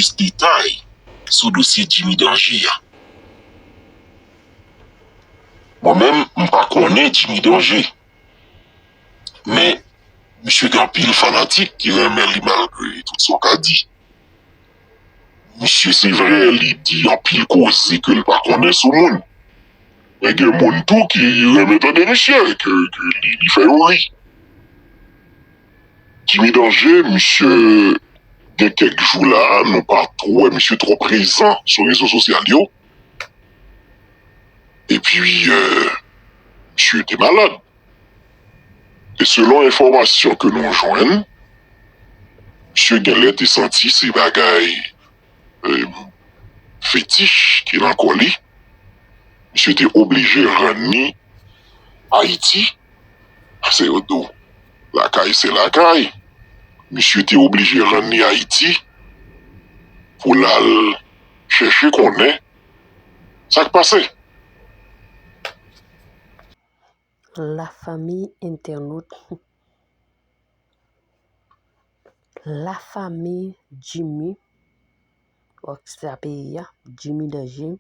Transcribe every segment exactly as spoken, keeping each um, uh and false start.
plis detay sou dosye Jimmy Danger a. Mwen menm, m pa konnen Jimmy Danger. Men, misye gen anpil fanatik ki renmen li malgre tout sa w ka di. Misye, se vre, li di anpil koze ke l pa konnen sou moun. Men gen moun tou ki renmen tande misye, ke, ke li, li fè yo ri. Jimmy Danger, misye gen kèk jou la, nou pa twò wè misye twò prezan sou rezo sosyal yo. Epi, euh, misye te malad. E selon enfòmasyon ke nou jwenn, misye genlè te santi se bagay, euh, fetich ki nan kò li. Misye te oblije rann li Ayiti. Se yo di w, lakay se lakay. Misye te oblije rann li Ayiti pou l al chèche konnen sa k pase. Lafanmi entènot, lafanmi Jimmy Rockstar peyi a, Jimmy Danger,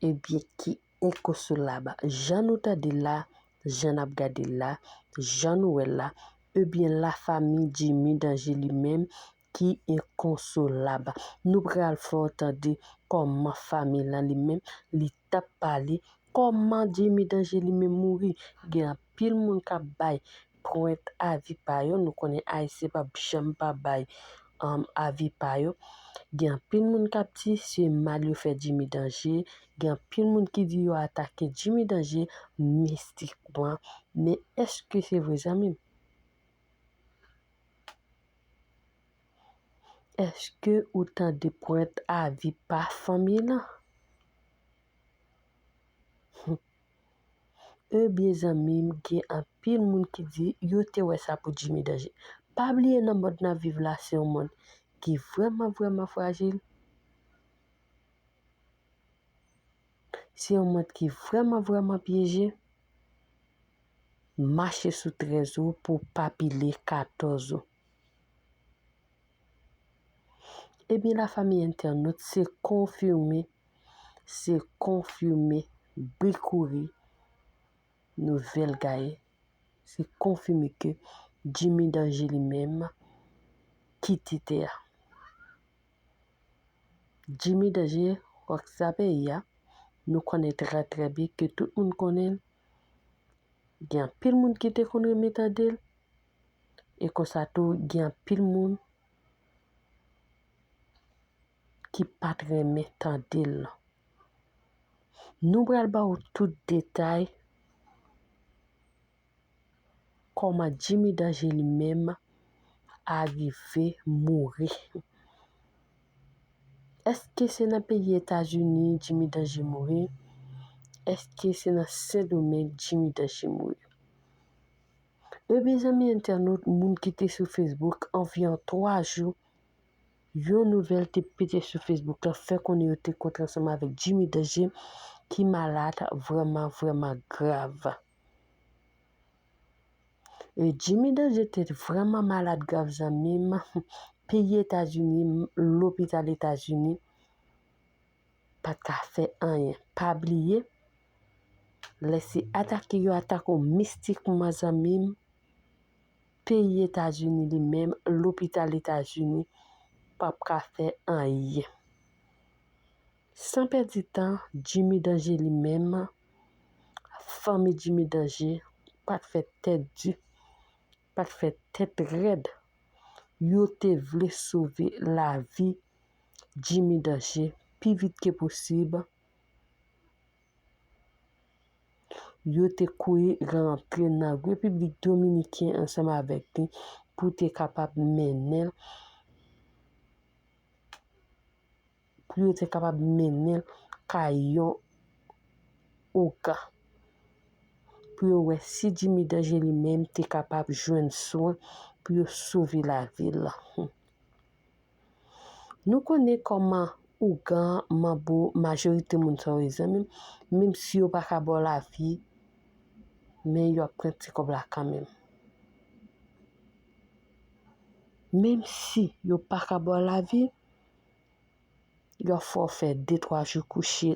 ebyen ki enkonsolab. Jan nou tande l la, jan n ap gade l la, jan nou wè l la, ebyen lafanmi Jimmy Danger li menm ki enkonsolab. Nou pral fè w tande kòman fanmi lan li menm li t ap pale, kòman Jimmy Danger li menm mouri. Gen anpil moun k ap bay pwent avi pa yo. Nou konnen Ayisyen p ap janm pa bay, um, avi pa yo. Gen anpil moun k ap di se mal yo fè Jimmy Danger. Gen anpil moun ki di yo atake Jimmy Danger mistikman. Men èske se vre, zanmi m? Èske ou tande pwent avi pa fanmi lan? Ebyen, zanmi m, gen anpil moun ki di yo te wè sa pou Jimmy Danger. Pa bliye nan mond n ap viv la, se yon mond ki vrèman, vrèman frajil. Se yon mond ki vrèman, vrèman pyeje. Mache sou trèz ou pou w pa pile katòz ou. Ebyen, lafanmi entènot, se konfime, se konfime, bri kouri, nouvèl gaye, se konfime ke Jimmy Danger li menm kite tè a. Jimmy Danger, Rockstar peyi a, nou konnen trè, trè byen ke tout moun konnen l. Gen anpil moun ki te konn renmen tande l. E konsa tou, gen anpil moun ki pa t renmen tande l. Nou pral ba w tout detay kòman Jimmy Danger li menm arive mouri. Èske se nan peyi Etazini Jimmy Danger mouri? Èske se nan Sendomeng Jimmy Danger mouri? Ebyen, zanmi entènot, moun ki te sou Facebook, anviwon twa jou, yon nouvèl te pete sou Facebook la, fè konnen yo te kontre ansanm avèk Jimmy Danger, ki malad vrèman, vrèman grav. E Jimmy Danger te vrèman malad grav, zanmi m. Peyi Etazini, lopital Etazini pa t ka fè anyen. Pa bliye, lè se atake yo atake w mistikman, zanmi m, peyi Etazini li menm, lopital Etazini p ap ka fè anyen. San pèdi tan, Jimmy Danger li menm, fanmi Jimmy Danger pa t fè tèt di, pa t fè tèt rèd. Yo te vle sove lavi Jimmy Danger pi vit ke posib. Yo te kouri rantre nan Repiblik Dominiken ansanm avèk li pou te kapab mennen l, pou yo te kapab mennen l kay yon ougan, pou yo wè si Jimmy Danger li menm te kapab jwenn swen pou yo sove lavi l. Nou konnen kòman ougan, manbo, majorite moun sa yo ye, zanmi m, menm si yo pa ka ba w lavi, men yo ap pran ti kòb la kanmenm. Menm si yo pa ka ba w lavi, yo ap fè w fè de twa jou kouche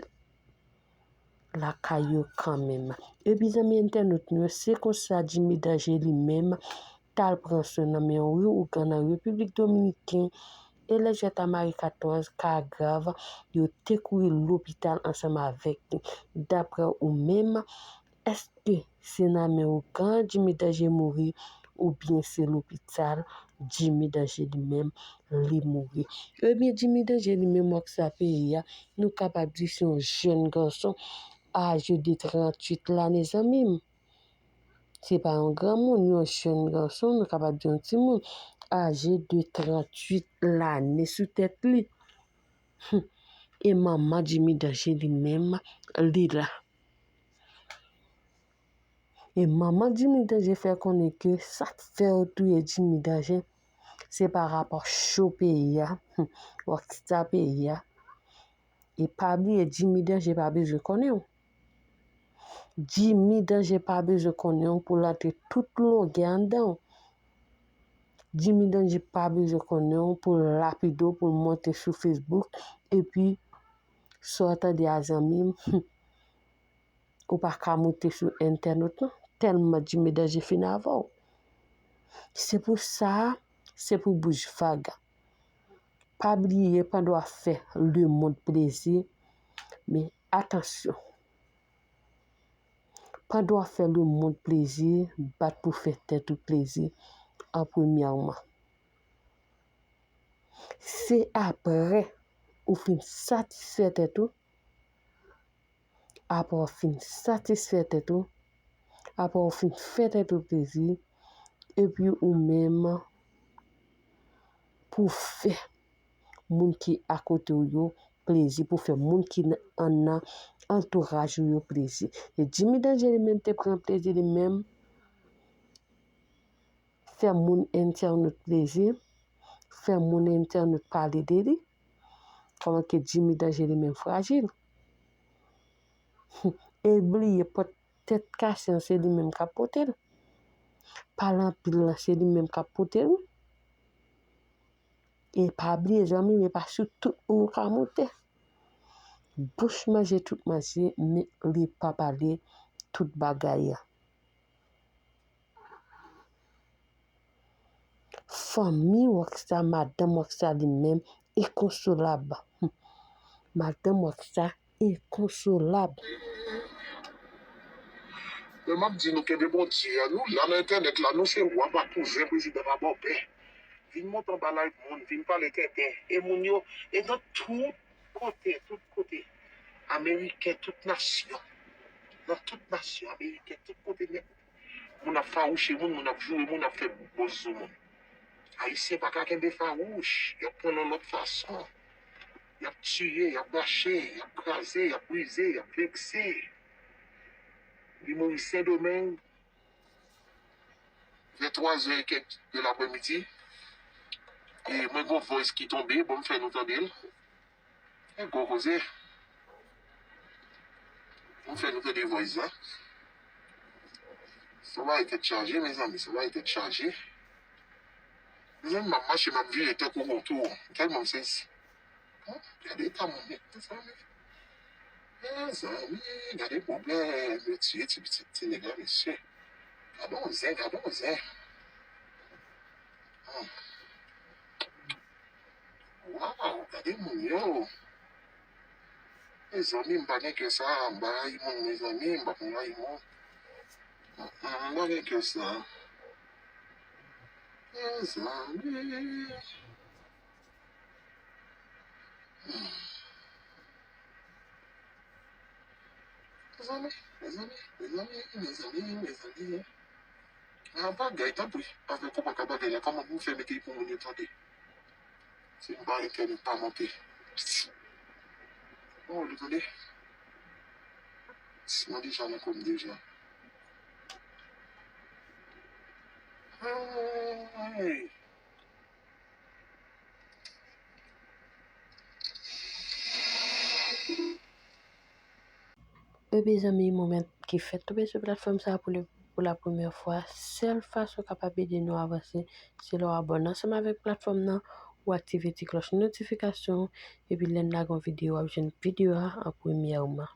lakay yo kanmenm. Epi zanmi entènot nou yo, se konsa Jimmy Danje li menm t al pran swen nan men yon ougan nan Repiblik Dominiken, e lè jwèt a Mari katòz ka grav, yo te kouri lopital ansanm avèk li. Daprè ou menm, èske se nan men ougan Jimmy Danje mouri, oubyen se lopital Jimmy Danje li menm li mouri? Ebyen, Jimmy Danje li menm, wè sa peyi a, nou kapab di se yon jèn gason aje de tranntuit lane, zanmi m. Se pa yon granmoun, yon jèn gason, nou kapab di yon timoun, aje de tranntuit lane sou tèt li. Hum. E manman Jimmy Danje li menm, li la. E manman Jimmy Danje fè konnen ke sa k fè yo touye Jimmy Danje, se pa rapò cho peyi a, hum, rockstar peyi a. E pa bliye, Jimmy Danje pa bezwen konnen w. Jimmy Danje pa bezwen konnen w pou l antre tout longè anndan w. Jimmy Danje pa bezwen konnen w pou l lapide w, pou l monte sou Facebook. Epi, sa w tande a, zanmi m, ou pa ka monte sou entènot non, tèlman Jimmy Danje fin avè w. Se pou sa, se pou bouch vag. Pa bliye, pandan w ap fè lemonn plezi, men atansyon. Pandan w ap fè lemonn plezi, bat pou fè tèt ou plezi an premyèman. Se apre ou fin satisfè tèt ou, apre w fin satisfè tèt ou, apre w fin fè tèt ou plezi, epi ou menm pou fè moun ki akote w yo plezi, pou fè moun ki nan, nan antouraj ou yo plezi. E Jimmy Danje li menm te pran plezi li menm fè moun entènot plezi, fè moun entènot pale de li, kòman ke Jimmy Danje li menm frajil. E bliye pòt tèt kase an, se li menm k ap pote l. Pale anpil lan, se li menm k ap pote l. E pa bliye, zanmi m, e pa sou tout moun ou ka monte. Bouch manje tout manje, men li pa pale tout bagay. Fanmi rockstar, madanm rockstar li menm, enkonsolab. Hum. Madanm rockstar, enkonsolab. Men m ap di nou, kenbe Bondye a, nou la nan entènèt la, nou se wa pa kouzen, prezidan pa bòpè. Vin monte anba live moun, vin pale tenten. E moun yo, e nan tout kote, tout kote. Ameriken, tout nasyon. Nan tout nasyon, Ameriken, tout kote nèt. Moun ap fawouche moun, moun ap joure moun, ap fè bòs sou moun. Ayisyen pa ka kenbe fawouch, y ap pran l yon lòt fason. Y ap tiye, y ap rache, y ap kraze, y ap brize, y ap vekse. Li mouri Sendomeng, vè twa zè e kèk de lapremidi. E mwen gon voice ki tonbe, bon, m fè nou tande l. E gwo koze. M fè nou tande voice la. Se yon bagay tèt chaje, mezanmi, se yon bagay tèt chaje. Mezanmi, m ap mache, m ap vire tankou kontou. M tèlman m sezi. Bon, gade eta moun nèt, mezanmi. Mezanmi, gade pwoblèm. Yo tiye ti pitit, ti nèg la, mesye. Gade yon zen, gade yon zen. Hmm. Waw, gade moun yo. Mezanmi, m pa gen kè sa, m pa rayi moun, mezanmi, m pa konn rayi moun. Mm, mm, m pa gen kè sa. Mezanmi. Hmm. Mezanmi, mezanmi, mezanmi, mezanmi, mezanmi. An bagay, tanpri, avèk ou pa ka bagay la, kòman pou m fè mete pou moun yo tande? Si m pa entènèt pa monte. Oh, nou tande? Si mwen deja nan kò m deja. Ay. Ebyen zanmi, mwen menm ki fèk tonbe sou platfòm sa pou le, pou la premyè fwa, sèl fason w kapab ede nou avanse, se lè w abòne ansanm avèk platfòm nan, ou aktive ti klòch notifikasyon, epi lè n lage yon videyo, w ap jwenn videyo a an premyèman.